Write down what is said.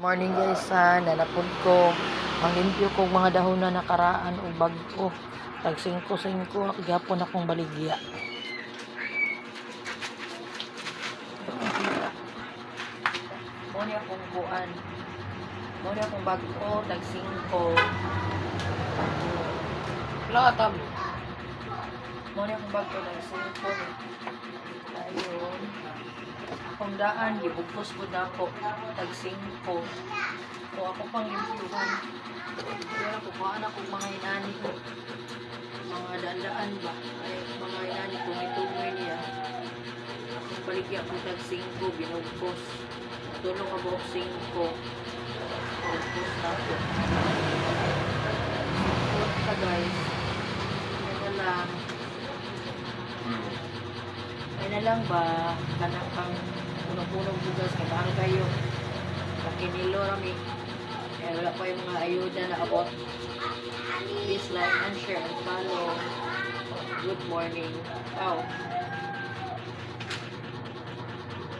Morning, guys, ha, nanapod ko. Manglimpyo ko mga dahon na nakaraan og bag-o. Tag 5-5 gapon akong baligya. Mo ni akong kuan. Mo ni akong bag-o, tag 5. Wala ka tablet. Mo ni akong bag-o, tag 5. Ayun. Akong daan, gibugkos po na ako. Tag 5. O ako pang limpyuhan. Kaya kukuhaan ako mga inani ko. Mga daan-daan ba? Ay, mga inani kung itungoy niya. Akong baligya ko tag 5, binugkos. Tulong ka buhok 5. Bugkos na ako. Support ka, guys. Yan na lang. Ay na lang ba, kanang pang punong-punong bugas, kay mahal kayo. Kakinilo rami. Kaya wala pa yung mga ayuda na abot. Please like and share and follow. Good morning. Ciao.